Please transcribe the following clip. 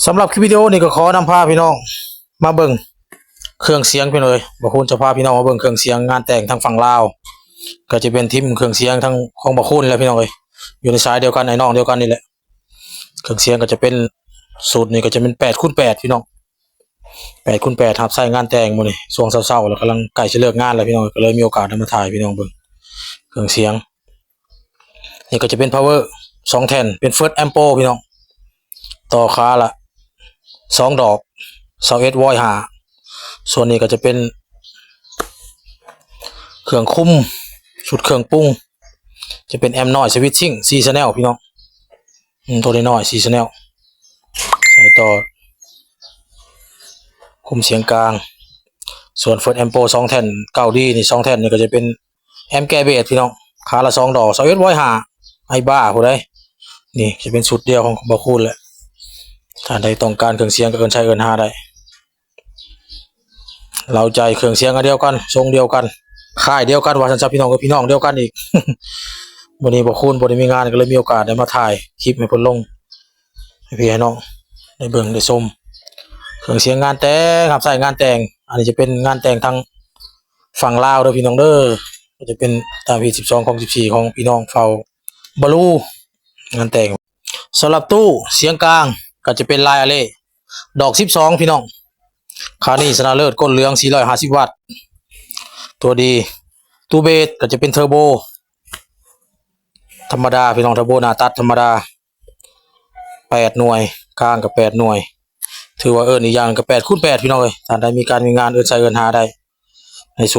ສຳລັບຄລິບວິດີໂອນີ້ກໍຂໍນຳພາພີ່ນ້ອງມາເບິ່ງເຄື່ອງສຽງພີ່ນ້ອງເອີຍ. ບ່າວຄູນຈະພາພີ່ນ້ອງມາເບິ່ງເຄື່ອງສຽງງານແຕ່ງທາງຝັ່ງລາວ ກໍຈະເປັນທີມເຄື່ອງສຽງທາງຂອງບ່າວຄູນນີ້ແຫຼະພີ່ນ້ອງເອີຍ, ຢູ່ໃນສາຍດຽວກັນ ອ້າຍນ້ອງດຽວກັນນີ້ແຫຼະ. ເຄື່ອງສຽງກໍຈະເປັນ ຊຸດນີ້ກໍຈະເປັນແປດຄູນແປດພີ່ນ້ອງ, ແປດຄູນແປດ ຮັບໃຊ້ງານແຕ່ງມື້ນີ້ ຊ່ວງເຊົ້າໆ ແລ້ວກຳລັງໃກ້ຈະເລີກງານແລ້ວພີ່ນ້ອງ, ກໍເລີຍມີໂອກາດໄດ້ມາຖ່າຍພີ່ນ້ອງເບິ່ງເຄື່ອງສຽງ. ນີ້ກໍຈະເປັນພາວເວີສອງແທ່ນ ເປັນເຟີດແອມໂປພີ່ນ້ອງ, ຕໍ່ຄາລະສອງດອກ ຊາວເອັດ ວອຍຫ້າ. ສ່ວນນີ້ກໍຈະເປັນເຄື່ອງຄຸມ ຊຸດເຄື່ອງປຸງ ຈະເປັນແອມນ້ອຍສະວິດຊິງສີ່ແຊນແນວພີ່ນ້ອງ, ອືມ ໂຕນ້ອຍໆສີ່ແຊນແນວ ໃສ່ຕໍ່ຄຸມສຽງກາງ. ສ່ວນເຟີດແອມໂປສອງແທ່ນເກົ້າດີນີ້ ສອງແທ່ນນີ້ກໍຈະເປັນ ແອມແກ້ເບສພີ່ນ້ອງ, ຄາລະສອງດອກ ຊາວເອັດ ວອຍຫ້າ ໄອບາຜູ້ໃດ. ນີ້ຈະເປັນຊຸດດຽວຂອງບ່າວຄູນແຫຼະ, ທ່ານໃດຕ້ອງການເຄື່ອງສຽງກໍເອີ້ນໃຊ້ເອີ້ນຫາໄດ້. ເລົາໃຈເຄື່ອງສຽງອັນດຽວກັນ ຊົງດຽວກັນ ຄ້າຍດຽວກັນ ວ່າຊັ້ນຊະພີ່ນ້ອງເອີຍ, ພີ່ນ້ອງດຽວກັນອີກ. ມື້ນີ້ບ່າວຄູນບໍ່ໄດ້ມີງານ ກໍເລີຍມີໂອກາດໄດ້ມາຖ່າຍຄລິບໃຫ້ເພິ່ນລົງ ໃຫ້ພີ່ໃຫ້ນ້ອງໄດ້ເບິ່ງໄດ້ຊົມ ເຄື່ອງສຽງງານແຕ່ງ ຮັບໃຊ້ງານແຕ່ງ. ອັນນີ້ຈະເປັນງານແຕ່ງທາງຝັ່ງລາວເດີພີ່ນ້ອງເດີ, ກໍຈະເປັນຕາມພີສິບສອງ ຂອງສິບສີ່ ຂອງພີ່ນ້ອງເຜົ່າບາລູ ງານແຕ່ງ. ສຳລັບຕູ້ສຽງກາງກໍຈະເປັນລາຍອາເລ ດອກສິບສອງພີ່ນ້ອງ, ຄານີຊະນະເລີດ ກົ້ນເຫຼືອງ ສີ່ຮ້ອຍຫ້າສິບວັດ ຕົວດີ. ຕູ້ເບສກໍຈະເປັນເທີໂບທຳມະດາພີ່ນ້ອງ, ເທີໂບໜ້າຕັດທຳມະດາ ແປດໜ່ວຍ, ກາງກໍແປດໜ່ວຍ. ຖືວ່າເອີ້ນອີກຢ່າງກໍແປດຄູນແປດພີ່ນ້ອງເອີຍ, ທ່ານໃດມີການມີງານເອີ້ນໃຊ້ເອີ້ນຫາໄດ້ໃນຊຸດ.